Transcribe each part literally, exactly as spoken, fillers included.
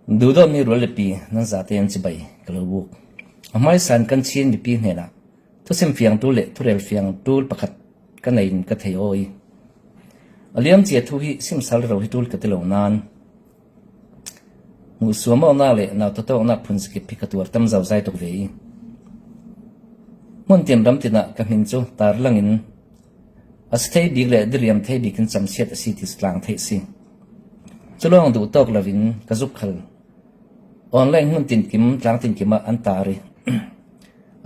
Duhdawtmi rual le pi, nan zate an chibai ka lo buk. A hmaisan kan Chin mipi hnenah thusim fiang tul le thurel fiang tul pakhat ka nei in ka thei aw i, a liam cia thu hi simsal rero hi tul ka ti lo nan, hmuhsuam awknak le nau tawtawknak phun zakip hi ka tuar tam zauzai tuk ve i, hmun tin ram tinah ka hmin cu tarlangin a si thei bik le diriam thei bikin camsiat a si ti cu tlang theih si. Culawng duh tawk loin ka zuk khal online hmun tinkim tlang tinkim ah an tar i,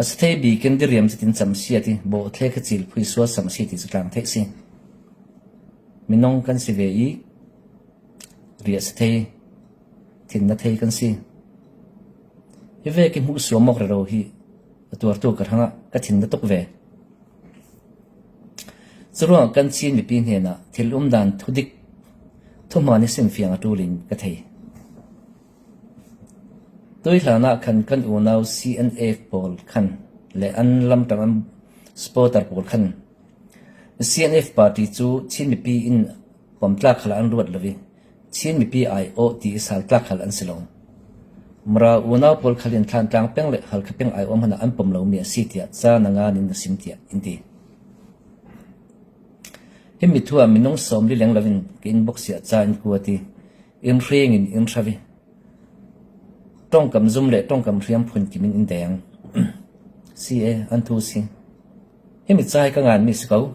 a si thei bikin diriam zitin camsiat i bawhthleek hi cilphui suasam a si ti cu tlang theih si. Minung kan si ve i, riah si thei, thinna thei kan si. Hi vek i hmuhsuam awk rero hi a tuartu ka hrangah ka thinna tuk ve. Curuangah kan Chin mipi hnenah thil umdan thudik thuhman i simfiang a ṭulin ka thei. Tuihlanah khan kan unau C N F pawl khan le an lamṭam an supporter pawl khan C N F party cu Chin mipi in pom tlak khalah an ruat lo i, Chin mipi aiawh ti i sal tlak khal an si lo. Mara unau pawl khalin Thantlang peng le Halkha peng aiawh hmanah an pom lomi a si tiah ca na ngan in na sim tiah in ti. Himi thu ah minung sawmli leng loin ka inbox ah ca in kuat i, in hring in in hra i, ṭongkam zum le ṭongkam hriam phun kimin in deng. Si e, an thu si. Himi ca hi ka nganmi si ko.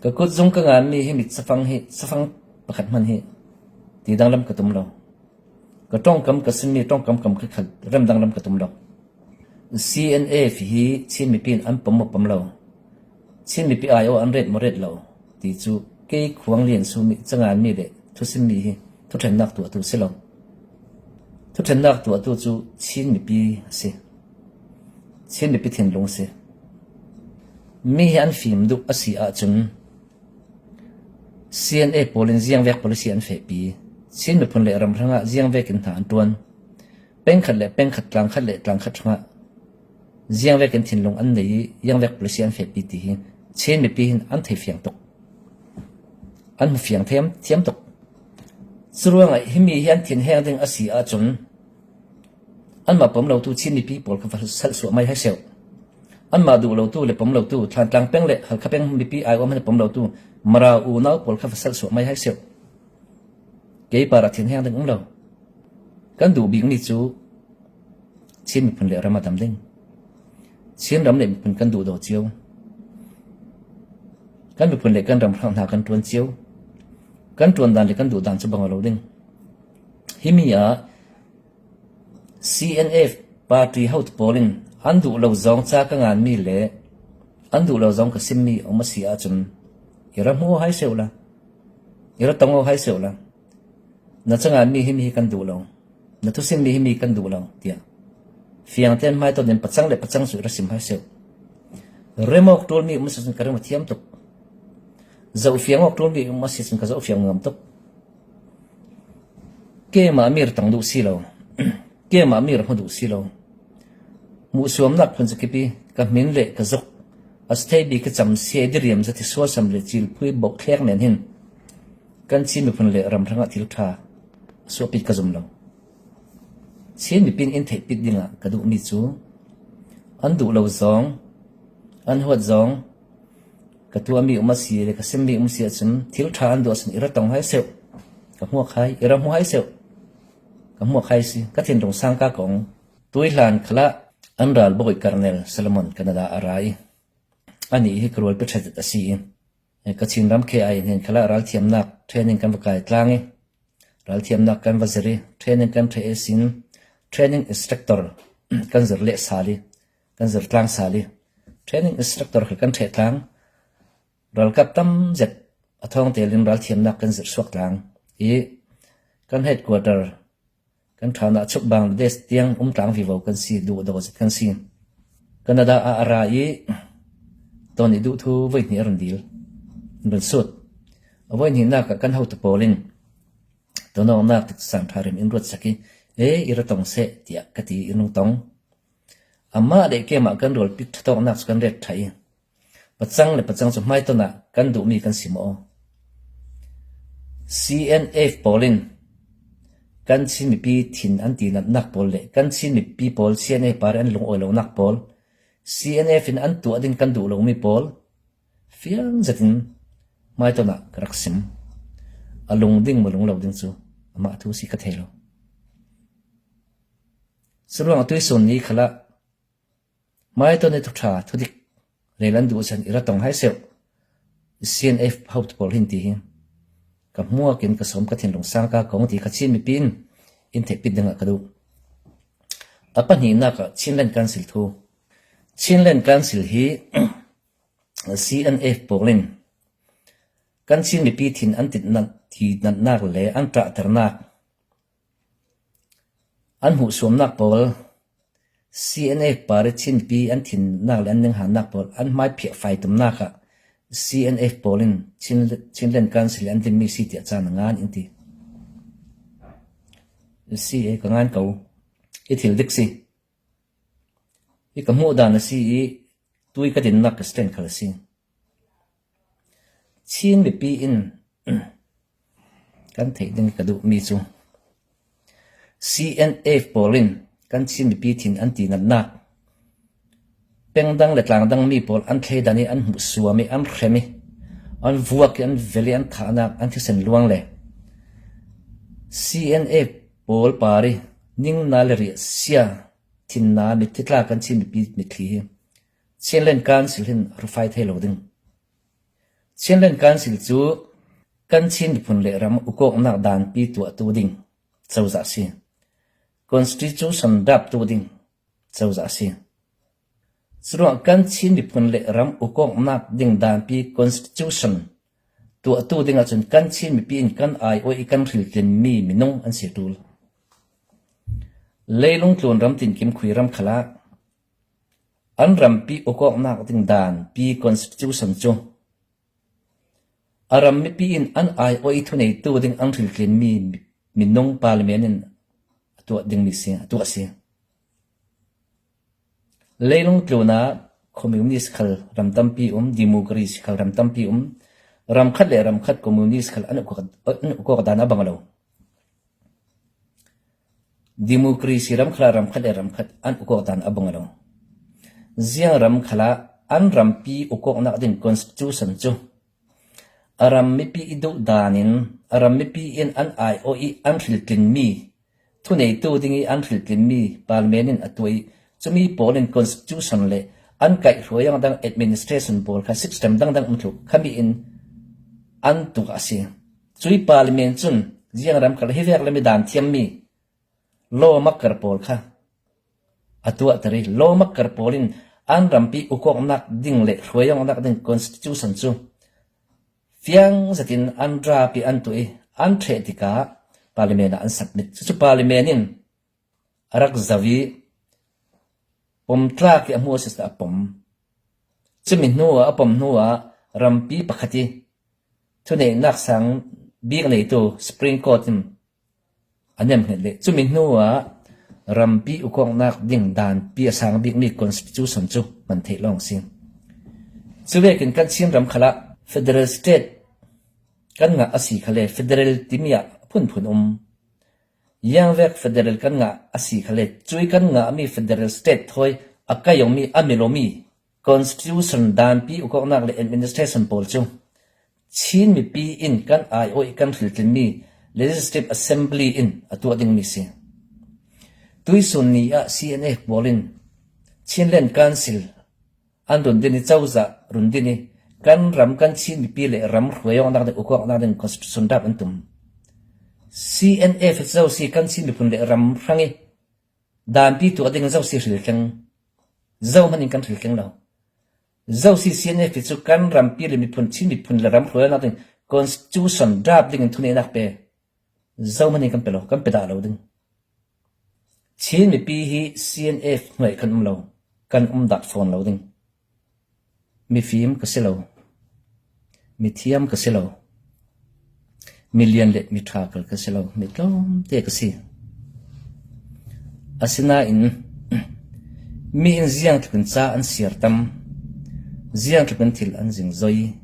Ka kut zung ka nganmi himi cafang hi, cafang pakhat hman hi ti danglam ka tum lo. Ka ṭongkam ka simmi ṭongkam kam ka khal rem danglam ka tum lo. C N F hi Chin mipi in an pom maw pom lo, Chin mipi aiawh an ret maw ret lo ti cu kei Khuang Lian Sumi ca nganmi le thusimmi hi thuṭhennak tuahtu si lo. Thuṭhennak tuahtu cu Chin mipi a si. Chin mipi thinlung a si. Mi hi an fim duh a si ahcun C N A pawl in ziangvek policy an fehpi. Chin miphun le ram hrangah ziangvekin hna an ṭuan. Pengkhat le pengkhat, tlangkhat le tlangkhat hrangah ziangvekin thinlung an nei i, ziangvek policy an fehpi ti hi Chin mipi hin an thei fiang tuk. An hmu fiang thiam, thiam tuk. Curuangah himi hi an thinheng ding a si ahcun, anmah pom lotu Chin mipi pawl kha va salhsuah mai hai seuh. Anmah duh lotu le pom lotu, Thantlang peng le Halkha peng mipi aiawh hman pom lotu, Mara unau pawl kha va salhsuah mai hai seuh. Kei parah thinheng ding um lo. Kan duh bikmi cu Chin miphun le ram a dam ding. Chin ram le miphun kan duh daw cio. Kan miphun le kan ram hrang hna kan ṭuan cio. Kan ṭuan dan le kan duh dan cu bang a lo ding. Himi ah C N F party hotu pawl in an duh lo zong ca ka nganmi le an duh lo zong ka simmi a um a si ahcun i ra hmu hai seuh la, i ra tong hai seuh la, na ca nganmi himi hi kan duh lo, na thusimmi himi kan duh lo, tiah fiang tein hmai ton in pacang le pacang cu i ra sim hai seuh. Rem awk ṭulmi um a si cun ka rem a thiam tuk. Zoh fiang awk ṭulmi um a si cun ka zoh fiang ngam tuk. Keimah mi ra tong duh si lo. Keimah mi ra hmu duh si lo. Hmuhsuamnak phun zakip i ka hmin le ka zuk a si thei bik ka cam si a i diriam zat hi suasam le cilphui bawhthlek men hin kan Chin miphun le ram hrangah thil ṭha a suahpit ka zum lo. Chin mipi in in theihpit dingah ka duhmi cu an duh lo zong, an huat zong, ka tuahmi um a si le ka simmi um a si ahcun thil ṭha an duh ahcun i ra tong hai seuh. Ka hmuak hai, i ra hmu hai seuh. Ka hmuak hai si, ka thinlung sang ka kong. Tuihlan khalah an ralbawi Colonel Solomon Canada a ra i, anih hi ka rualpi ṭha zet a si i, Kachin ram K I A hnen khalah ralthiamnak training kan va kai tlang i, ralthiamnak kan va zir i, training kan ṭheh i sin, training instructor kan zir leh sal i, kan zir tlang sal i, training instructor khal kan ṭheh tlang, ralkap tam zet a thawng tel in ralthiamnak kan zir suak tlang i, kan headquarter, kan ṭhan ah chuk Bangladesh tiang um tlang vivo kan si, duh daw zet kan si. Canada ah a ra i, ton i duh thu voi hnih a run dil, run sut. A voi hnihnak ah kan hotu pawl in ton awknak tikcu sang ṭha rem in ruat sak i, e, i ra tong seh, tiah ka ti i rung tong. Amah le keimah kan rualpi ṭha tawknak cu kan ret ṭha i, pacang le pacang cu hmai ton ah kan duhmi kan si maw? C N F pawl in kan Chin mipi thin an tinatnak pawl le kan Chin mipi pawl C N F party an lungawi lonak pawl, C N F in an tuah ding kan duh lomi pawl, fiang zetin Maitawn ah ka rak sim. A lung ding maw lung lo ding cu amah thu si ka thei lo. Curuang a tuisun ni khalah Maitawn i thuṭha thudik rel an duh chan i ra tong hai seuh. C N F hotu pawl hin ti hi ka hmuak in ka sawm ka thinlung sang ka kong ti kha Chin mipi in in theihpit dingah ka duh. A pahnihnak ah Chinland Council thu. Chinland Council hi C N F pawl in kan Chin mipi thin an tinat, tinatnak le an ṭahternak, an hmuhsuamnak pawl, C N F party Chin mipi an thinnak le an ninghannak pawl an hmai phiahfai tumnak ah C N F pawl in Chin, Chinland Council an dinmi si tiah caan a ngan in ti. Si e, ka ngan ko. I thil dik si. I ka hmuh dan a si i tui ka dinnak ka stand khal a si. Chin mipi in kan theih ding ka duhmi cu C N F pawl in kan Chin mipi thin an tinatnak, peng dang le tlang dang mi pawl an thleidan i an hmuhsuam i an hrem i an vuak i an vel i an thahnak an thisen luang le C N F pawl party ningna le riahsia thinna mitthli tla kan Chin mipi mitthli hi Chinland Council hin hrufai thei lo ding. Chinland Council cu kan Chin miphun le ram ukawknak danpi tuahtu ding cozah a si. Constitution daptu ding cozah a si. Curuangah kan Chin miphun le ram ukawknak ding danpi constitution tuahtu ding ahcun kan Chin mipi in kan aiawh i kan hriltlinmi minung an si ṭul. Leilung tlun ram tinkim khui ram khalah an rampi ukawknak ding danpi constitution cu a ram mipi in an aiawh i thuneitu ding an hriltlinmi minung parliament in a tuah dingmi si, a tuah si. Leilung tlunah communist khal ram tampi um, democracy khal ram tampi um, ram khat le ram khat communist khal an ukawk, an ukawk dan a bang lo. Democracy ram khalah ram khat le ram khat an ukawk dan a bang lo. Ziang ram khalah an rampi ukawknak ding constitution cu a ram mipi i duh dan in a ram mipi in an aiawh i an hriltlinmi thuneitu ding i an hriltlinmi parliament in a tuah i cumi pawl in constitution le an kaihhruai ang dang administration pawl kha system dangdang um thlu khami in an tuah a si. Cui parliament cun ziang ram khalah hi vek le mi dan thiammi lawmakar pawl kha a tuahter i lawmakar pawl in an rampi ukawknak ding le hruaiawknak ding constitution cu fiang zetin an rap i an tuah i an ṭheh tikah parliament ah an submit. Cucu parliament in a rak zoh i pom tlak i a hmuh a si a pom. Cumi hnuah a pom hnuah rampi pakhat i thuneihnak sang bik neitu Supreme Court in a nemhnget le cumi hnuah rampi ukawknak ding danpi a sang bikmi constitution cu hman theih lawng a si. Cuvekin kan Chin ram khalah federal state kan ngah a si khale federal timi ah phunphun um. Ziangvek federal kan ngah a si khale cui kan ngahmi federal state thawi a kaihawngmi a milomi constitution danpi ukawknak le administration pawl cu Chin mipi in kan aiawh i kan hriltlinmi Legislative Assembly in a tuah dingmi si. Tuisun ni ah C N F pawl in Chinland Council an rundin i cozah rundin i kan ram kan Chin mipi le ram hruaiawknak ding ukawknak ding constitution dap an tum. C N F zosi kan Chin miphun le ram hrang i danpi tuah ding zosi hrilthleng zohman in kan hrilthleng lo. Zosi C N F cu kan rampi le miphun Chin miphun le ram hruaiawknak ding constitution dap ding in thuneihnak pe zohman in kan pe lo, kan pe dah lo ding. Chin mipi hi C N F hnuai kan um lo, kan um dah fawn lo ding. Mifim ka si lo, mithiam ka si lo, milian le miṭha kal ka si lo, mitlawmte ka si. Asinain mi in ziangtlukin ca an siar tam, ziangtlukin thil an zingzoi,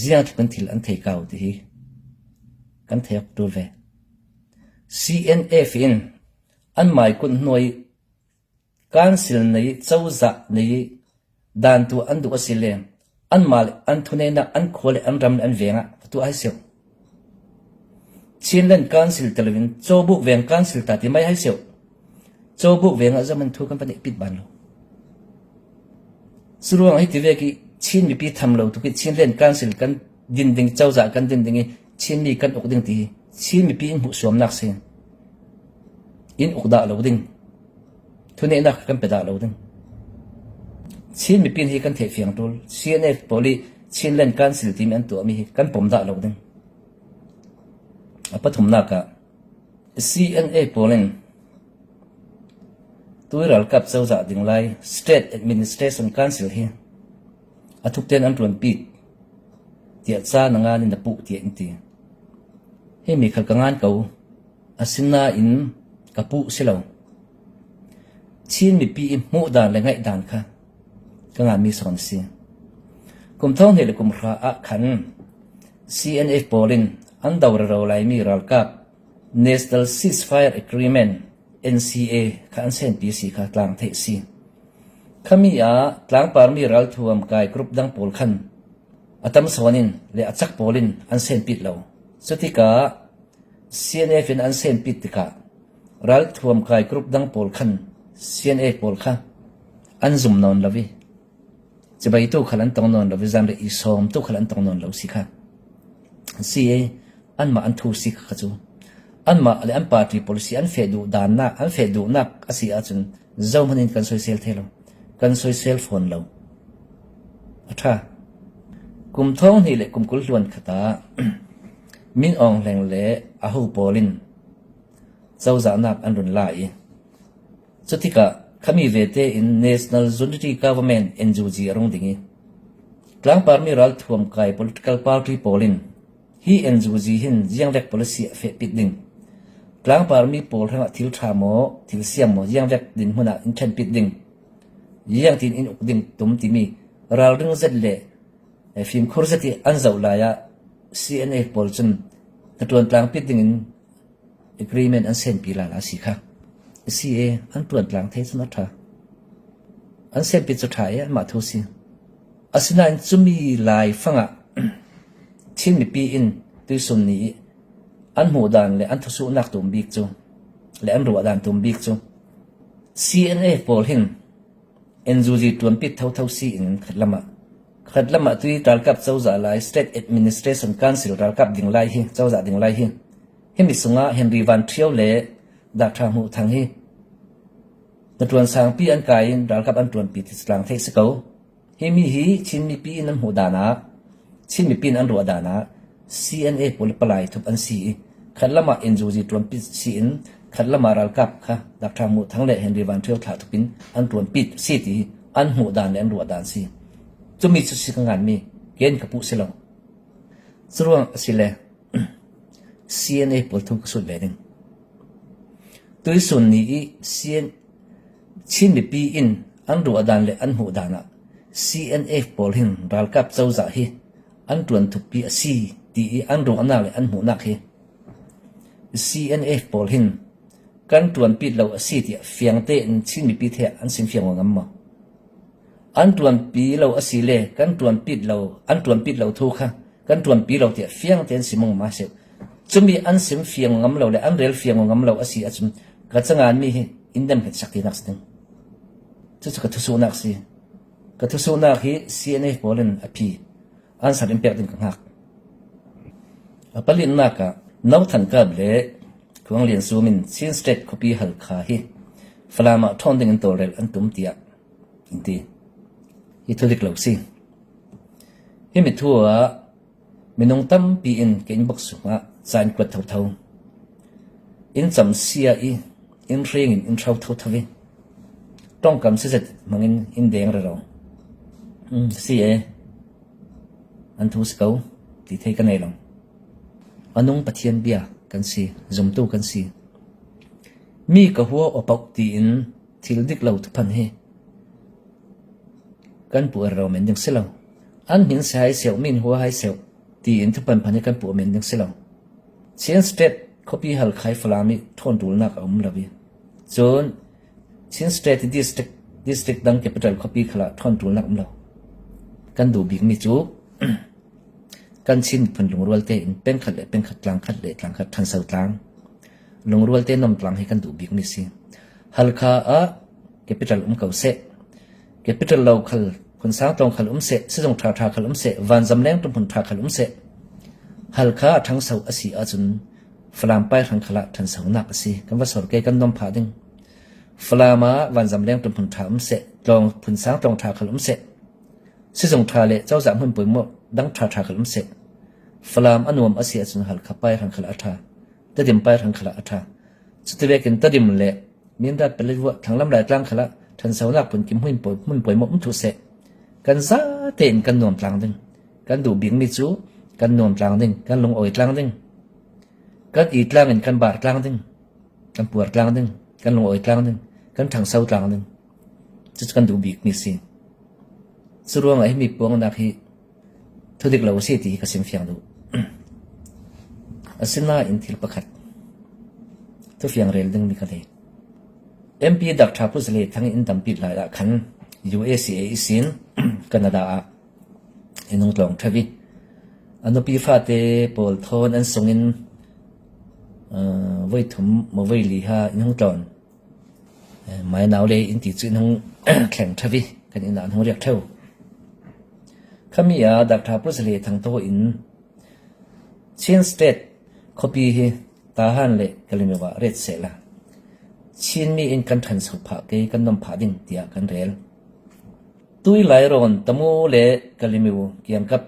ziangtlukin thil an theikau ti hi kan thei awk ṭul ve. C N F in an maikut hnuai council nei, cozah nei, dan tu an duh a si le, anmah le an thuneihna, an khua le an ram le an vengah va tuah hai seuh. Chinland Council te loin Cobuk veng council ta ti mai hai seuh. Cobuk vengah zaman thu kan va neih pit ban lo. Curuang hiti vek i Chin mipi tham lo tuk i Chinland Council kan din ding, cozah kan din ding i Chin mi kan uk ding ti hi Chin mipi in hmuhsuamnak si. In uk dah lo ding. Thuneihnak kan pe dah lo ding. Chin mipi in hi kan theih fiang tul. C N F pawl i Chinland Council timi an tuahmi hi kan pom dah lo ding. A pathumnak ah C N A pawl in tui ralkap cozah ding lai State Administration Council hi a thukten an ṭuanpih tiah ca na ngan in na puh tiah in ti. Himi khal ka ngan ko, asinain ka puh si lo. Chin mipi i hmuh dan le ngaih dan kha ka nganmi sawn a si. Kum thawng hnih le kum hra ah khan C N F pawl in an do rero laimi ralkap National Ceasefire Agreement, N C A, kha an senpi si kha tlang theih si. Khami ah tlangparmi ralthuam kai group dang pawl khan a tam sawn in le a cak pawl in an senpit lo. Cutikah C N F in an senpit tikah ralthuam kai group dang pawl khan C N F pawl kha an zum nawn lo i, cibai tu khal an tong nawn lo i, zan le i sawm tu khal an tong nawn lo si kha. C A anmah an thu si kha cu. Anmah le an party policy an feh duh dannak, an feh duhnak a si ahcun zohman in kan soisel thei lo, kan soisel fawn lo. A ṭha. Kum thawng hnih le kum kul hluan khat ah Min Aung Hlaing le a ho pawl in cozahnak an run la i, cutikah khami vete in National Unity Government, N U G, a rung ding i, tlangparmi ralthuam kai political party pawl in hi N U G hin ziangvek policy a fehpit ding, tlangparmi pawl hrangah thil ṭha maw, thil siam maw, ziangvek dinhmun ah in khenpit ding, ziangtin in uk ding tum timi ralring zet le, eh, fimkhur zet i an zoh lai ah C N F pawl cun hnaṭuan tlangpit dingin agreement an senpi lala si kha. C A an ṭuan tlang thei cun a ṭha. An senpi cu ṭha i anmah thu si. Asinain cumi lai fangah Chin mipi in tuisun ni i an hmuh dan le an thusuhnak tum bik cu, le an ruah dan tum bik cu C N F pawl hin N U G ṭuanpit thotho si in khatlamah, khatlamah tui ralkap cozah lai, State Administration Council ralkap ding lai hi, cozah ding lai hi. Himi sungah Henry Van Thio le Doctor Hmuh Thang hi hnaṭuan sangpi an kai in ralkap an ṭuanpi ti tlang theih si ko. Himi hi Chin mipi in an hmuh dan ah, Chin mipi in an ruah dan ah C N A pawl palai thup an si i, khatlamah N U G ṭuanpit si in, khatlamah ralkap kha Doctor Hmuh Thang le Henry Van Thio thlah thup in an ṭuanpit si ti hi an hmuh dan le an ruah dan si. Cumi cu si ka nganmi, ken ka puh si lo. Curuang a si le C N A pawl thu ka sut ve ding. Tuisun ni i C N, Chin mipi in an ruah dan le an hmuh dan ah C N F pawl hin ralkap cozah hi an ṭuan thukpi a si ti i an ruahnak le an hmuhnak hi C N F pawl hin kan ṭuanpit lo a si tiah fiang tein Chin mipi theih an sim fiang ngam maw? An ṭuanpi lo a si le kan ṭuanpit lo, an ṭuanpit lo thu kha kan ṭuanpi lo tiah fiang tein sim ngam a si. Cumi an sim fiang ngam lo le an rel fiang ngam lo a si ahcun ka canganmi hi in dem hngetsak tinak si ding. Cucu ka thusuhnak si. Ka thusuhnak hi C N F pawl in a phi an sar in pek ding ka hngak. A palinak ah No Than Kap le Khuang Lian Zum in Chin State khuapi Halkha hi Falam ah ṭhawn dingin tawlrel an tum tiah in ti. Hi thu dik lo si. Himi thu ah minung tampi in ka inbox sungah ca in kuat thotho. In camsia i in hring in in ṭho thotho i ṭongkam si zet hmangin in deng rero. Um, si e. An thu si ko ti thei ka nei lo. A nung Pathian bia kan si, zumtu kan si. Mi ka hua aw pauh tiin thil dik lo thuphan hi kan puh rero men ding si lo. An hmin si hai seuh, min hua hai seuh tiin thuphan phan hi kan puh men ding si lo. Chin State khuapi Halkha hi Falam ih ṭhawnṭulnak a um lo ih, cun Chin State ih district, district dang capital khuapi khalah ṭhawnṭulnak um lo. Kan duh bikmi cu kan Chin miphun lungrualte in pengkhat le pengkhat, tlangkhat le tlangkhat, ṭhanso tlang, lungrualte nuam tlang hi kan duh bikmi si. Halkha ah capital um ko seh, capital lo khal, phunsang tlawng khal um seh, sizung ṭha ṭha khal um seh, vanzam lengṭum hmun ṭha khal um seh, Halkha ah ṭhangso a si ahcun Falam pai hrang khalah ṭhansonak a si. Kan va sawr ke, kan nuam phah ding. Falam ah vanzam lengṭum hmun ṭha um seh, tlawng, phunsang tlawng ṭha khal um seh, sizung ṭha le cozah hmun pawimawh dang ṭha ṭha khal um seh, Falam a nuam a si ahcun Halkha pai hrang khalah a ṭha, Tedim pai hrang khalah a ṭha. Cuti vekin Tedim le Mindat, Paletwa, Thanglam, Laitlang khalah ṭhansonak phun kim hmun pawi-, hmun pawimawh um thluh seh. Kan zate in kan nuam tlang ding. Kan duh bikmi cu kan nuam tlang ding, kan lungawi tlang ding. Kan it tlang in kan bar tlang ding, kan puar tlang ding, kan lungawi tlang ding, kan ṭhangso tlang ding. Cucu kan duh bikmi si. Curuangah himi puannak hi thudik lo a si ti hi ka simfiang duh. Asinain thil pakhat thufiang rel dingmi ka nei. M P Doctor Pu Za Lei Thang in in dampih lai ah khan U S A ihsin Canada ah in hung tlawng ṭheu ih, a nupi fate pawl thawn an sungin, aa, voi thum maw voi li ha in hung tlawn, eh, mainau le in ti cu in hung thleng ṭheu ih, kan inn ah an hung riak ṭheu. Khami ah Doctor Pu Za Lei Thang thaw in Chin State khuapi hi Tahan le Kalemyo ah ret sehla, Chinmi in kan ṭhanso phah ke, kan nuam phah ding, tiah kan rel. Tui Lairawn, Tamu le Kalemyo kiangkap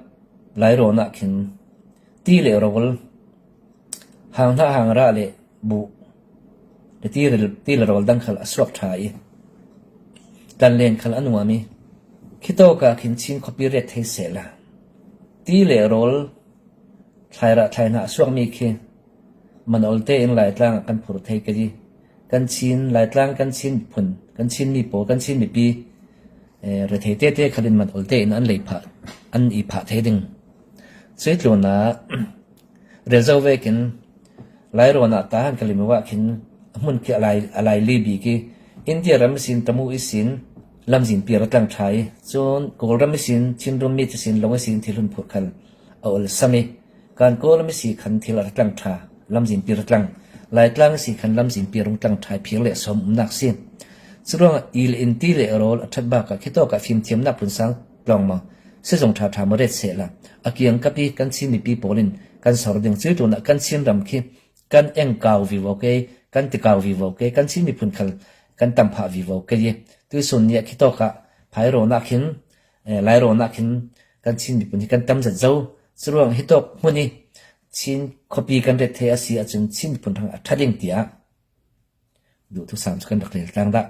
Lairawn ah khin ti le rawl, hang hnah hang rah le buh le ti ril, ti le rawl dang khal a suak ṭha ih, tlanlen khal a nuam ih, khitawk ah khin Chin khuapi ret thei sehla, ti le rawl, thlairah thlaihnah a suakmi khi man olte in Laitlang ah kan phur thei ke ih, kan Chin, Laitlang, kan Chin miphun, kan Chin mi pawl, kan Chin mipi, eh, rethei tete khal in man olte in an lei phah, an i phah thei ding. Cuih tlunah rel zo vekin Lairawn ah Tahan Kalemyo ah khin a hmun khi a lai, a lai li bik ih, India ram ihsin, Tamu ihsin lamzinpi a ra tlang ṭha ih, cun Kawlram ihsin, Chinram mi ihsin, lawng ihsin thil hun phurh khal a olsam ih, Kankawl ram ihsi khan thil a ra tlang ṭha, lamzinpi ra tlang, Laitlang ihsi khan lamzinpi a rung tlang ṭha ih, phir le sawm umnak si. Curuangah il in ti le rawl a ṭhat bak ah khitawk ah fimthiamnak phunsang tlawng maw, sizung ṭha ṭha maw ret sehla, a kiangkap ih kan Chin mipi pawl in kan sawr ding. Cuih tlunah kan Chin ram khi kan eng kau vivo ke, kan ti kau vivo ke, kan Chin miphun khal kan tam phah vivo ke ih, tuihsun ni ah khitawk ah Phairawn ah khin, eh, Lairawn ah khin kan Chin miphun hi kan tam zat zo. Curuang hitawk hmun ih Chin khuapi kan ret thei a si ahcun Chin miphun hrang a ṭha ding, tiah duhthusam cu kan rak rel tlang dah.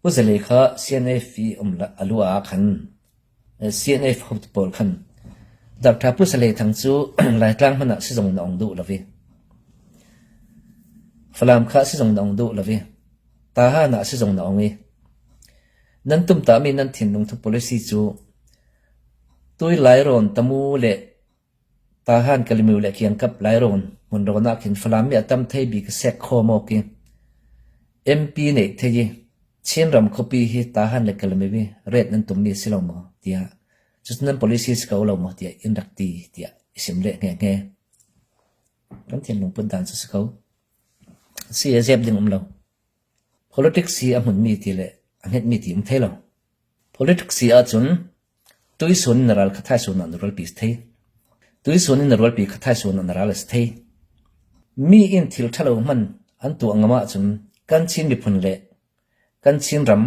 Pu Za Lei kha C N F ih um la, a lu ah khan, eh, C N F hotu pawl khan, Doctor Pu Za Lei Thang cu Laitlang hmanh ah sizung na ong duh lo ih, Falam kha sizung na ong duh lo ih, Tahan ah sizung na ong ih, nan tumtahmi nan thinlung thu policy cu tui Lairawn, Tamu le Tahan, Kalemyo le kiangkap Lairawn hmunrawn ah khin Falam mi a tam thei bik a sek khawm awk ih, M P neih thei ih, Chinram khuapi hi Tahan le Kalemyo ih ret nan tummi a si lo maw, tiah, cucu nan policy si ko lo maw, tiah in rak ti, tiah i sim leh hngehnge. Kan thinlung put dan cu si ko. Si a zep ding um lo. Politics hi a hmunmi ti le a hngetmi ti um thei lo. Politics hi ahcun tuihsun in na ral kha thaisun ah na rualpi si thei. Tuihsun in na rualpi kha thaisun ah na ral a si thei. Mi in thil ṭha lo hman an tuah ngam ahcun kan Chin miphun le kan Chin ram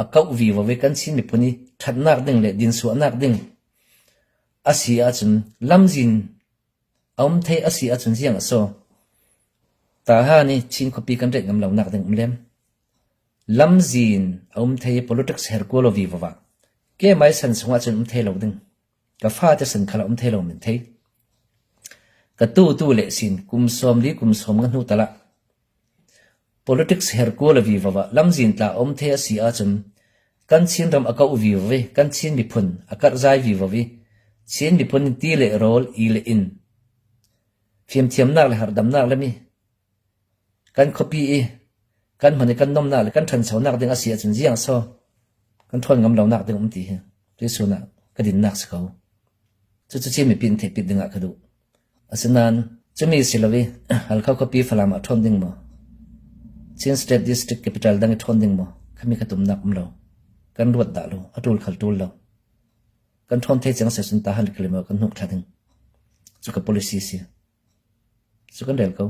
a kauh vivo ih, kan Chin miphun ih ṭhatnak ding le dinsuahnak ding a si ahcun lamzin a um thei a si ahcun ziang a so? Tahan ih Chin khuapi kan ret ngam lonak ding um lem. Lamzin a um thei ih politics her kua lo vivo ah keimai san sungah cun um thei lo ding. Ka fate san khalah um thei lo men thei. Ka tutu le sin kum sawm li kum sawm nga hnu talah politics her kua lo vivo ah lamzin tla a um thei a si ahcun kan Chin ram a kauh vivo ih, kan Chin miphun a karhzai vivo ih, Chin miphun in ti le rawl, i le in fimthiamnak le harhdamnak le mi kan khuapi i kan hman i kan nomnak le kan ṭhanchonak ding a si ahcun ziang so kan ṭhawn ngam lonak ding um ti hi tuihsun ah ka dinnak si ko. Cucu Chin mipi in theihpit dingah ka duh. Asinain cumi si lo i Halkha khuapi Falam ah ṭhawn ding maw, Chin State District Capital dang i ṭhawn ding maw, khami ka tumnak um lo. Kan ruat dah lo, a ṭul khal ṭul lo. Kan ṭhawn thei ciang sehsun tahan ka lim lo, kan hnuk thla ding. Cu ka policy si. Cu kan rel ko.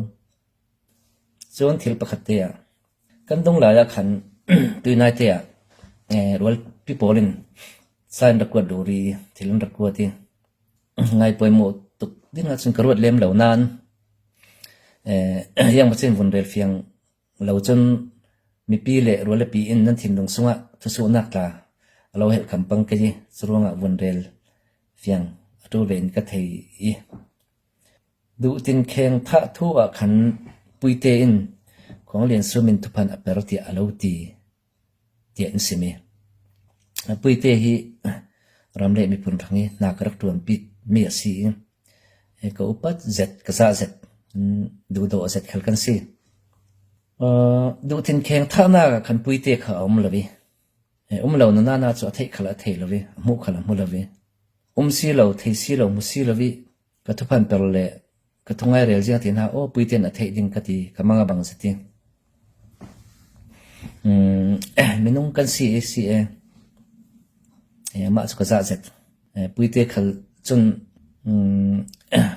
Cun thil pakhat te ah kan dung lai ah khan tuinai te ah eh, rualpi pawl in sa in rakuat duri thil in rakuat i ngai poimawh tuk ding ahcun ka ruat lem lo nain eh, ziangmah cun vun rel fiang lo cun mipi le rualpi in nan thinlung sungah thusuhnak tla a lo helh kham pang kei i curuangah vun rel fiang a ṭul ve in ka thei i duhtin kheng thah thu ah khan puite in Khuang Lian Sum in thuphan a per tiah a lo ti tiah in sim i puite hi ram le miphun hrang i hna ka rak ṭuanpi mi a si i ka upat zet ka zah zet duhdaw zet khal kan si. Duhtin kheng thahnak ah khan puite kha a um lo i um lo na nana cu a theih khal a thei lo i a hmuh khal a hmu lo i um si lo, thei si lo, hmu si lo i ka thuphan per le ka thungai rel ziang ti hna, aw, puite in a theih ding ka ti, ka mang a bang zet i minung kan si i si e. Mah cu ka zah zet. Puite khal cun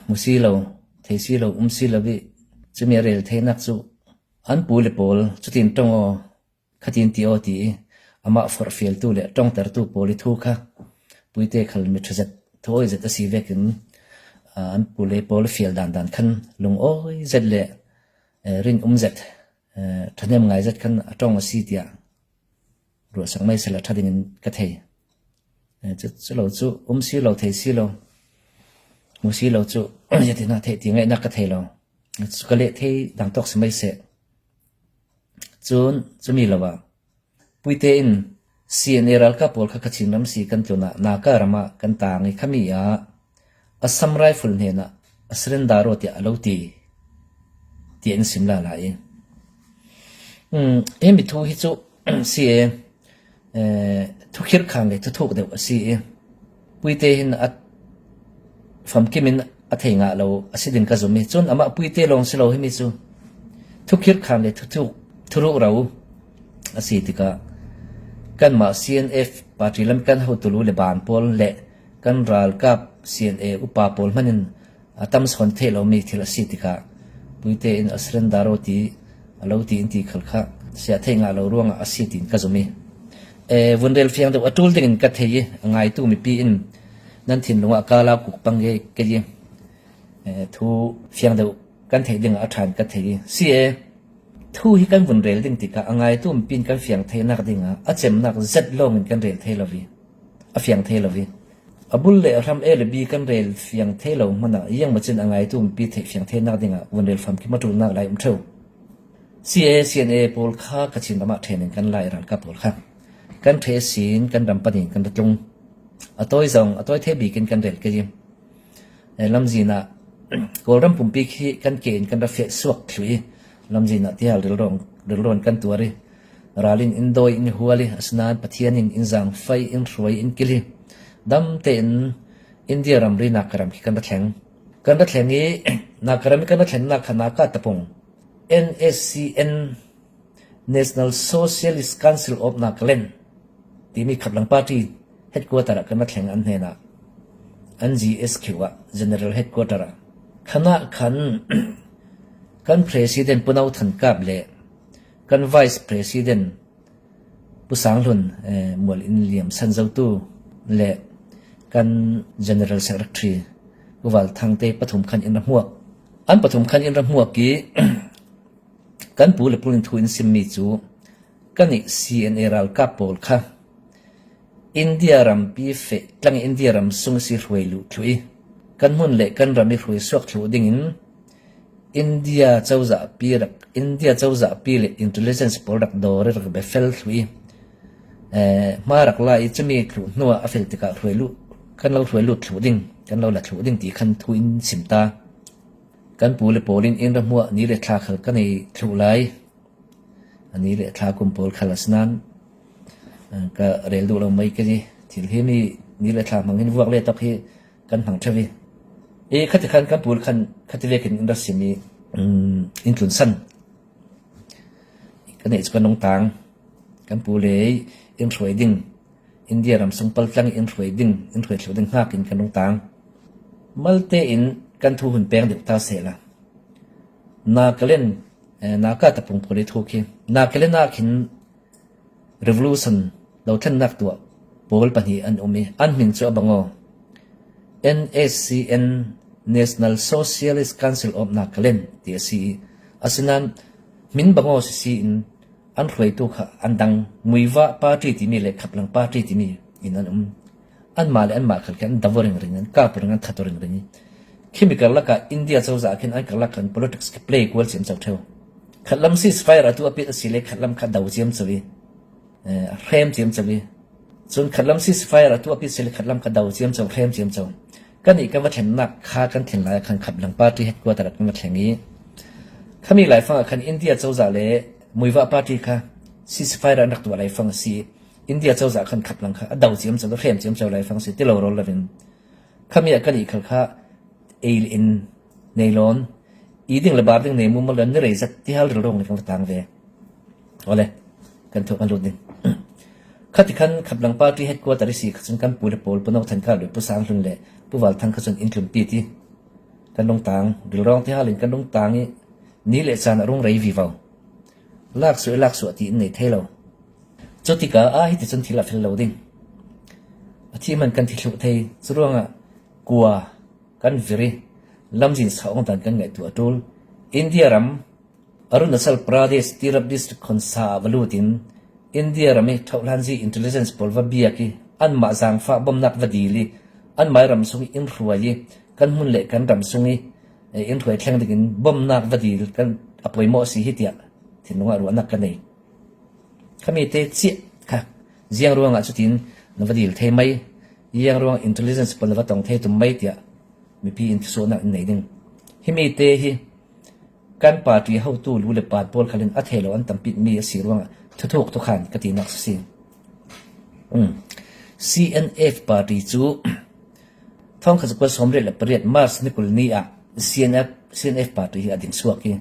hmu si lo, thei si lo, um si lo i cumi a rel theinak cu an pu le pawl cutin ṭong aw, khatin ti aw ti i amah forhfialtu le ṭongtertu pawl i thu kha puite khal mi ṭha zet, thawi zet a si vekin an pu le pawl fial dandan khan lungawi zet le rin um zet, ṭhahnem ngai zet khan a ṭong a si tiah ruahsak mai sela ṭha dingin ka thei. Cu lo cu um si lo, thei si lo, hmu si lo cu ziatin a theih ti ngaihnak ka thei lo. Cu ka leh thei dang tawk si mai seh. Cun cumi lo ah puite in C N A ralkap pawl kha Kachin ram si kan tlun ah Naka ram ah kan tang i khami ah Assam Rifle hnenah a surrender aw tiah a lo ti tiah in sim lala i himi thu hi cu C A thukhirh khang le thuthuk deuh a si i puite hin a famkim in a thei ngah lo a si ding ka zum i cun amah puite lawng si lo himi cu thukhirh khang le thuthuk thuruh ro a si tikah kanmah C N F party lam kan hotu lu le ban pawl le kan ralkap C N A upa pawl hman in a tam sawn theih lomi thil a si tikah puite in a surrender aw ti a lo ti in ti khal kha siah theih ngah lo ruangah a si tiin ka zum i vun rel fiang deuh a ṭul dingin ka thei i a ngaitu mipi in nan thinlung ah ka lau kuk pang nge kei i thu fiang deuh kan theih dingah a ṭhan ka thei i si e. Thu hi kan vun rel ding tikah a ngaitu mipi in kan fiang theinak dingah a cemnak zet lawngin kan rel thei lo i a fiang thei lo i a bul le a hram A le B kan rel fiang thei lo hmanah ziangmah cun a ngaitu mipi theih fiang theinak dingah vun rel famkim a ṭulnak lai um ṭheu. C A C N A pawl kha Kachin ram ah ṭhen in kan lai ralkap pawl kha kan ṭheh sin kan ram panin kan ra tlung. A tawi zong a tawi thei bik in kan rel kei i lamzin ah Kawlram pumpi khi kan ke in kan ra feh suak thluh i lamzin ah tihal rilrawn kan tuar i ral in in dawi in hual i asinain Pathian in in zangfai in hruai in kil i dam tein India ramri Naka ram khi kan ra thleng. Kan ra thleng i Naka ram i kan ra thlengnak kha Naka tapung N S C N, National Socialist Council of Nagaland timi khatlang party headquarter ah kan ra thleng an hnenah an G S Q ah general headquarter ah khanah khan kan president Pu No Than Kap le kan vice president Pu Sang Hlun, eh, mual in liam san zotu le kan general secretary Pu Val Thangte pathum khan in ra hmuak. An pathum khan in ra hmuak i kan pu le pul in thu in simmi cu kan i C N A ralkap pawl kha India rampi feh tlang India ram sung si hruai luh thluh i kan hmun le kan ram i hruai suak thluh dingin India cozahpi rak, India cozahpi le intelligence pawl rak dawr i rak bia fel thluh i, eh, hma rak la i cumi thluh hnuah a fel tikah hruai luh, kan lo hruai lut thluh ding, kan lo la thluh ding ti khan thu in sim ta. Kan pu le pawl in inn ra hmuah ni le thla khal ka nei thluh lai. A ni le thla kum pawl khal a si nan, a, ka rel duh lo mai ka ni. Thil hi mi ni le thla hmang hin vuak le tak hi kan hmang ṭheu hi. E, khati khan kan pu le khan khati vekin inn ra sim i, um, inn tlun san ka neih chu kan nung tang. Kan pu le inn hruai ding, India ram sung paltlang inn hruai ding, inn hruai thluh ding hngak in kan nung tang. Malte in kan thu hun peng deuh ta sehla. Nagaland, eh, Naga tapung pawl i thu khi. Nagaland ah khin revolution lo thlennak tuah pawl pahnih an um i, an hmin chu a bang aw. N S C N, National Socialist Council of Nagaland, ti a si i. Asinan, hmin bang aw si si in, an hruaitu kha an dang, Muivah Party timi le Khaplang Party timi in an um. Anmah le anmah khal khin an dau ringring, an kap ring, an that ringring. Khi mi karlak ah India cozah khin an karlak khan politics ka play kual ciamco ṭheu. Khatlam ceasefire a tu a pit a si le khatlam kha dau ciamco i, eh, a hrem ciamco i. Chun khatlam ceasefire a tu a pit si le khatlam kha dau ciamco, hrem ciamco. Kan nih kan va thlennak kha kan thlen lai khan Khaplang Party headquarter ah kan va thleng i. Khami laifang ah khan India cozah le Muivah Party kha ceasefire an rak tuah laifang a si. India cozah khan Khaplang kha a dau ciamco, a hrem ciamco laifang a si, ti lo rawl lo in. Khami ah kan nih khal kha ei le in nei lawn, i ding le bar ding nei mumal lawn ni rei zat ti hal rilrawng le kan va tang ve. Awle, kan thawk kan lut ding. Khati khan Khaplang Party headquarter i si kha chun kan pu le pawl Pu Nokthang Kap le Pu Sang Hlun le Pu Val Thang kha chun inn tlun pi ti kan nung tang, rilrawng ti hal in kan nung tang i ni le chan a rung rei vivo. Lak suah, lak suah ti in nei thei lo. Chutika a hiti chun thil a fel lo ding. A thi man kan thi thluh thei. Churuangah kua kan vir i lamzin sa awng dan kan ngaihtuah a ṭul. India ram Arunachal Pradesh, Tirap District khonsa ah va lut in India ram i thohlanzi intelligence pawl va biak i anmah zangfah bomnak va dil i anmai ram sung i in hruai i kan hmun le kan ram sung i, eh, in hruai thleng dingin bomnak va dil kan a poimawh si hi tiah thinlung ah ruahnak ka nei. Khami te chiah kha ziang ruangah chutin na va dil thei mai, ziang ruang intelligence pawl na va tong thei tum mai tiah mipi in thusuahnak in nei ding. Himi te hi kan party hotu lu le pan pawl khalin a thei lo an tampit mi a si ruangah thuthuk thukhan ka tinak si. Um. C N F party cu thawngkhat zakua sawmriat le pariat March ni kul ni ah C N F, C N F party hi a ding suak hi.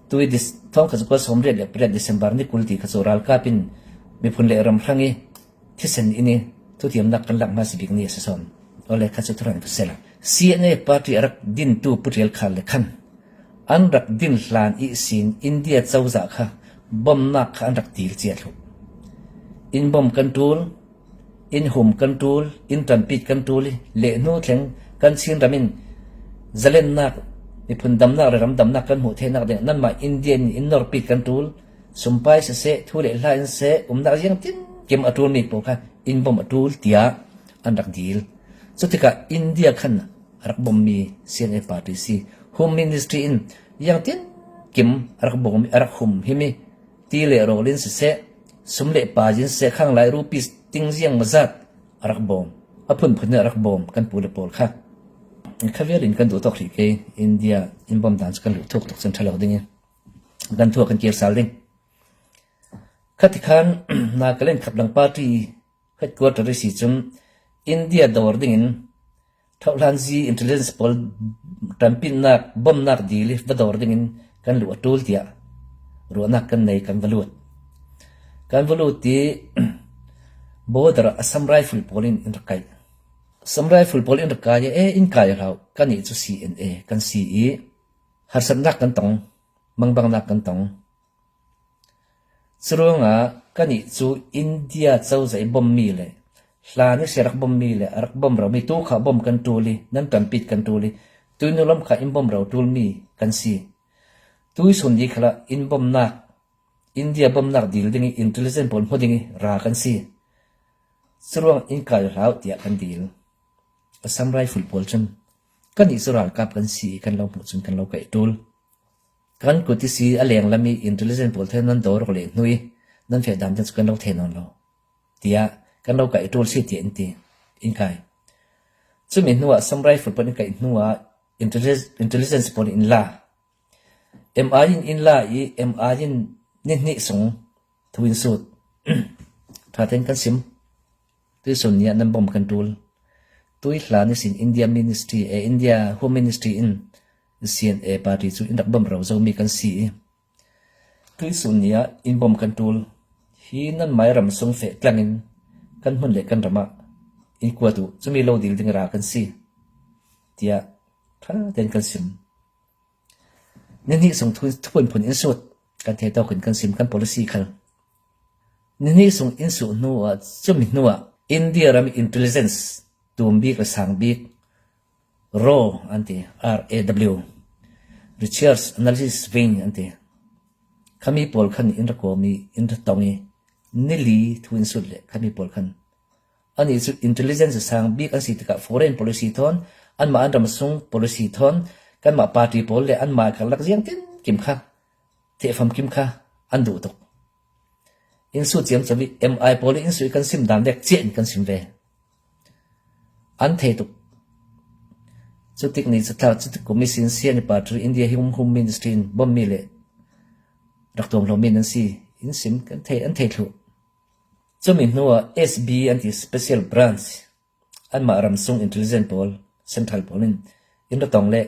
Tui dis-, thawngkhat zakua sawmriat le pariat December ni kul ti kha cu ralkap in miphun le ram hrang i thisen in i thutiamnak kan lak hma si bik ni a si sawn. Awle kha cu thurang ka sel. C N F party a rak dintu Pu Ṭial Khal le khan an rak din hlan ihsin India cozah kha bomnak kha an rak dil cia thluh. In bom kan ṭul, in hum kan ṭul, in ṭampit kan ṭul i lehnu thleng kan Chin ram in zalennak, miphun damnak le ram damnak kan hmuh theihnak ding nanmah India in in norpit kan ṭul, sumpai siseh, thu le hla in seh, umnak ziang tinkim a ṭulmi pawl kha in bom a ṭul tiah an rak dil. Cutikah India khan a rak bommi C N F party si. Home Ministry in ziang tinkim a rak bom, a rak hum himi ti le rawl in siseh, sum le pai in siseh, khanglai rupees ting ziang mazat a rak bawm. A phunphun in a rak bawm kan pu le pawl kha. Khavial in kan duh tawk hrih ke, India in bawm dan cu kan luh thuk tuk cun ṭha lo ding i kan thu a kan kir sal ding. Khati khan Nagaland Khaplang Party headquarter i si cun India dawr dingin thohlanzi intelligence pawl ṭampitnak, bomnak dil i va dawr dingin kan luh a ṭul tiah ruahnak kan nei, kan va lut. Kan va lut i border ah Assam Rifle pawl in in rak kaih. Assam Rifle pawl in rak kai i, e, in kai hlah u, kan nih cu C N A kan si i harsatnak kan tong, mangbangnak kan tong. Curuangah kan nih cu India cozah i bommi le hlan ihsi a rak bommi le a rak bom romi tu kha bom kan ṭul i nan ṭampit kan ṭul i tuinu lam kha in bom ro ṭulmi kan si. Tuisun ni khalah in bomnak, India bomnak dil ding i intelligence pawl hmu ding i ra kan si. Curuang in kai hlah u tiah kan dil. Assam Rifle pawl cun kan nih cu ralkap kan si i kan lo hmuh cun kan lo kaih ṭul. Kan kut i si a lenglam i intelligence pawl thei nan dawr rawk leh hnu i nan feh dan cu kan lo thei nawn lo tiah kan lo kaih ṭul si tiah in ti, in kai. Cumi hnuah Assam Rifle pawl in kaih hnuah intelli-, intelligence pawl in la M I in in la i, M I in ni hnih sung thu in sut. Ṭha tein kan sim. Tuisun ni ah nan bom kan ṭul. Tuihlan ihsin India Ministry, eh, India Home Ministry in C N A party cu in rak bom ro zomi kan si i, tuisun ni ah in bom kan ṭul. Hi nanmai ram sung feh tlangin kan hmun le kan ram ah in kuat uh, cumi lo dil ding ra kan si, tiah ṭha tein kan sim. Ni hnih sung thu, thuphun phun in sut, kan thei tawkin kan sim kan policy khal. Ni hnih sung in sut hnu ah, cumi hnu ah India ram intelligence tum bik le sang bik, raw an ti, R A W, research analysis wing an ti. Khami pawl khan in ra kawm i, in ra tong i, ni li thu in sut le khami pawl khan. Ani cu intelligence sang bik an si tikah foreign policy thawn, anmah an ram sung policy thawn, kanmah party pawl le anmah karlak ziangtin kim kha, thehfam kim kha an duh tuk. In sut ciamco i, M I pawl in sut i kan sim dan vek ciah in kan sim ve. An thei tuk. Cutik ni catlak, cutik kum ihsin C N A party India Home, Home Ministry in bommi le rak tuam lomi nan si. In sim kan thei, an thei thluh. Cumi hnu ah S B an ti, special branch, anmah ram sung intelligence pawl, central pawl in in ra tong le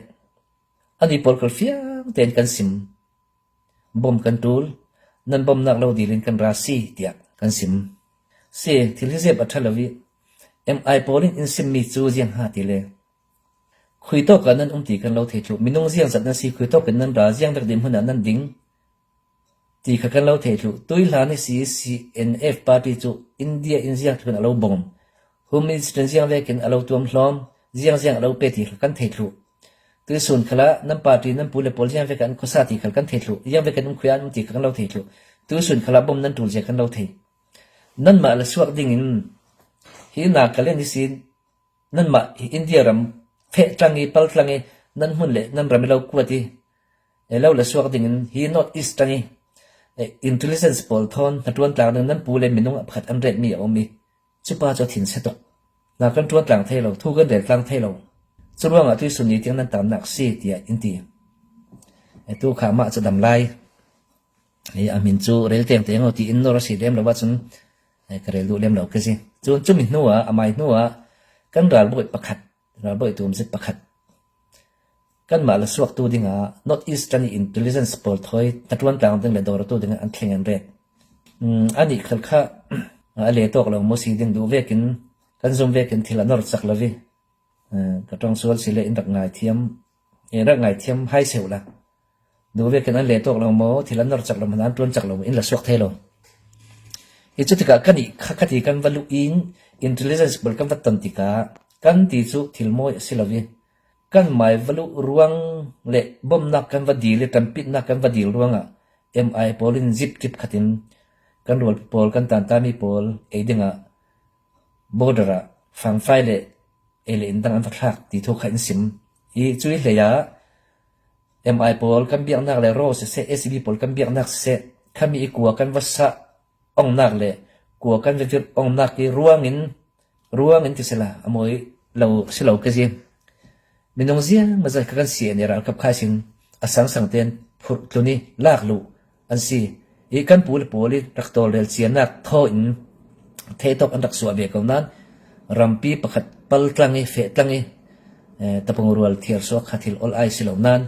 ani pawl kal fiang tein kan sim. Bom kan ṭul, nan bomnak lo dil in kan ra si, tiah kan sim. Si, thil hi zep a ṭha lo i, M I pawl in in simmi cu ziang ha ti le, khui tawk ah nan um ti kan lo thei thluh. Minung ziang zat nan si, khui tawk in nan ra, ziang vek ding hmun ah nan ding ti kha kan lo thei thluh. Tuihlan ihsi C N F party cu India in ziang tlun a lo bom, Home Ministry in ziang vekin a lo tuam hlawm, ziang ziang a lo pe ti kha kan thei thluh. Tuisun khalah nan party, nan pu le pawl ziang vekin an khuasa ti khal kan thei thluh. Ziang vekin um khui an um ti kha kan lo thei thluh. Tuisun khalah bom nan ṭul zia kan lo thei. Nanmah la suak dingin hi Nagaland ihsin, nanmah hi India ram feh tlang i, pal tlang i, nan hmun le nan ram i lo kuat i, e, lo la suak dingin hi North East tang i, e, intelligence pawl thawn hnaṭuan tlang ding nan pu le minung a pakhat an retmi a um i, cupa cu a thin se tuk. Na kan ṭuan tlang thei lo, thu kan rel tlang thei lo. Curuangah tuisun ni tiang nan tamnak si, tiah in ti. E, tu kha mah cu dam lai. E, a hmin cu rel tengteng aw, tiin nor a si lem lo ahcun, e, ka rel duh lem lo ka si. Cun cumi hnu ah, a mai hnu ah, kan ralbawi pakhat, ralbawi tumzet pakhat, kanmah la suaktu dingah North Eastern intelligence pawl thawi hnaṭuan tlang ding le dawrtu dingah an thleng an ret. Um, anih khal kha a le tawk lo maw si ding duh vekin, kan zum vekin thil a nor cak lo i, eh, ka ṭong sual si le in rak ngaithiam, in rak ngaithiam hai seuh la. Duh vekin an le tawk lo maw, thil an nor cak lo maw, an ṭuan cak lo maw, in la suak thei lo. Hi cu tikah kan i kha, kha ti kan va luh in intelligence pawl kan va ton tikah kan ti cu thil mawi a si lo i, kan mai va luh ruang le bomnak kan va dil i, ṭanpitnak kan va dil ruangah M I pawl in zip ṭip khat in kan rualpi pawl, kan tantami pawl ei dingah border ah fangfai le ei le in dang an va thlak ti thu kha in sim. I cu i hlei ah M I pawl kan biaknak le raw siseh, S B pawl kan biaknak siseh, khami i kua kan va sah ongnak le kua kan va virh ongnak i ruangin, ruangin ti sila a mawi lo si lo ka si. Minung ziang maw zat kha kan si an i ralkap kha sin a sangsang tein phurh tlun i lak luh an si. I kan pu le pawl i rak tawlrel cianak thaw in theitawk an rak suah ve ko nain, rampi pakhat pal tlang i, feh tlang i, eh, tapung rual thiar suak kha thil ol ai si lo nain,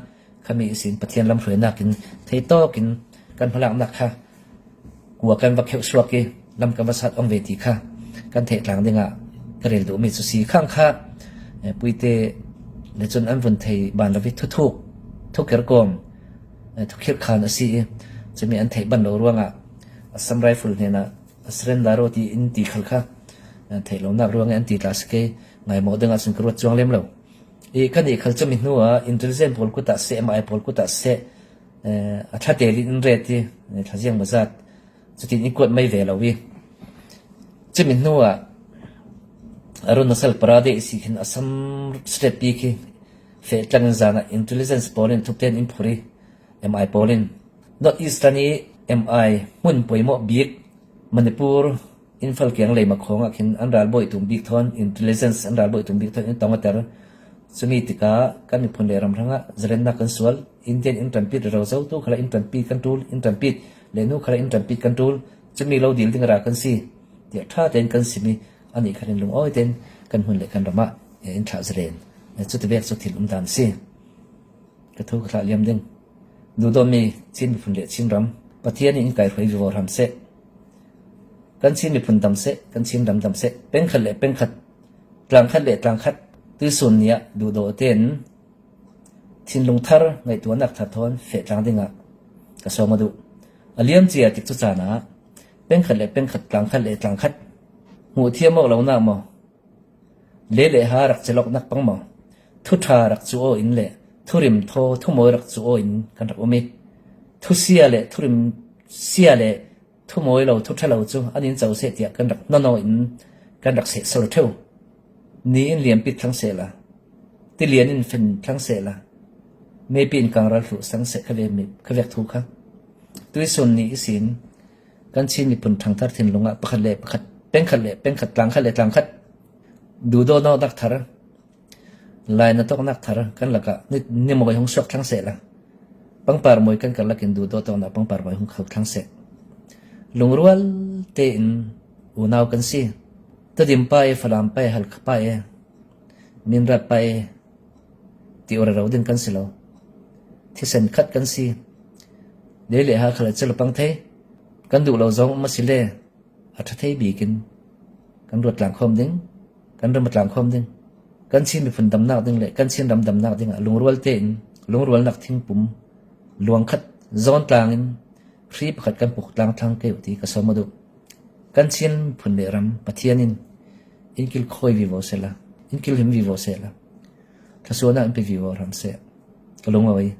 khami ihsin Pathian lamhruainak in theitawk in kan hmalaknak kha kua kan va kheuh suak i lam kan va sat ong ve ti kha kan theih tlang dingah ka rel duhmi cu si. Khang kha, eh, puite le cun an vun thei ban lo i thuthuk, thukir kawm, eh, thukhirh khan a si i, cumi an theih ban lo ruangah Assam Rifle hnenah a surrender aw ti in ti khal kha, eh, theih lonak ruangah an ti tla si ke, ngaimawh dingah cun ka ruat cuang lem lo. I kan i khal cumi hnu ah intelligence pawl kut ah seh, M I pawl kut ah seh, eh, a thlatel in in ret i, eh, thlaziang maw zat cutin in kuat mai ve lo i, cumi hnu ah Arunachal Pradesh si khin Assam State pi khi feh tlang in zan ah intelligence pawl in thupten in phurh i, M I pawl in North Eastern i M I hmun poimawh bik Manipur, Imphal kiang lei makhawng ah khin an ralbawi tum bik thawn, intelligence an ralbawi tum bik thawn in tong a ter. Cumi tikah kan miphun le ram hrangah zalennak kan sual. Indian in ṭanpit rero zo, tu khalah in ṭanpit kan ṭul, in ṭanpit le nu khalah in ṭanpit kan ṭul. Cumi lo dil ding a ra kan si tiah ṭha tein kan sim i, anih khan in lungawi tein kan hmun le kan ramah, eh, in thlah zalen. Eh, cuti vek cu thil umdan a si. Ka thu ka thlah liam ding. Duhdawtmi Chin miphun le Chin ram, Pathian in in kaihruai vivo hram seh. Kan Chin miphun dam seh, kan Chin ram dam seh. Pengkhat le pengkhat, tlangkhat le tlangkhat, tuisun ni ah duhdaw tein thinlung thar, ngaihtuahnak thar thawn feh tlang dingah ka sawm a duh. A liam cia tik cu caan ah pengkhat le pengkhat, tlangkhat le tlangkhat, hmuh thiam awk lonak maw, le le ha rak celoknak pang maw, thu ṭha rak cu aw in le thurim thaw, thumawi rak cu aw in kan rak um i, thusia le thurim sia le thumawi lo, thu ṭha lo cu an in co seh tiah kan rak hnon aw in kan rak sehsor ṭheu. Ni in liampit thlang sehla, tilian in fen thlang sehla, mepi in kangral hluh sang seh, ka vek mi, ka vek thu kha. Tuisun ni ihsin kan Chin miphun ṭhangthar thinlung ah pakhat le pakhat, pengkhat le pengkhat, tlangkhat le tlangkhat, duhdaw nawknak thar, lainat awknak thar kan lakah ni, ni mawi hung suak thlang sehla, pangpar mawi kan karlak in duhdaw tawknak pangpar mawi hung kho thlang seh. Lungrual tein unau kan si. Tedim pa e, Falam pa e, Halkha pa e, Minrat pa e ti aw rero ding kan si lo. Thisen khat kan si. Lei le ha khal a cil a pang thei. Kan duh lo zong um a si le, a ṭha thei bikin kan ruat tlangkhawm ding, kan ram a tlangkhawm ding. Kan Chin miphun damnak ding le kan Chin ram damnak dingah lungrual tein, lungrualnak thingpum luang khat, zawn tlangin hri pakhat kan puk tlang thlang kei uh ti ka sawm a duh. Kan Chin miphun le ram Pathian in in kilkhawi vivo sehla, in kilhim vivo sehla, thluasuahnak in pe vivo hram seh. Ka lungawi.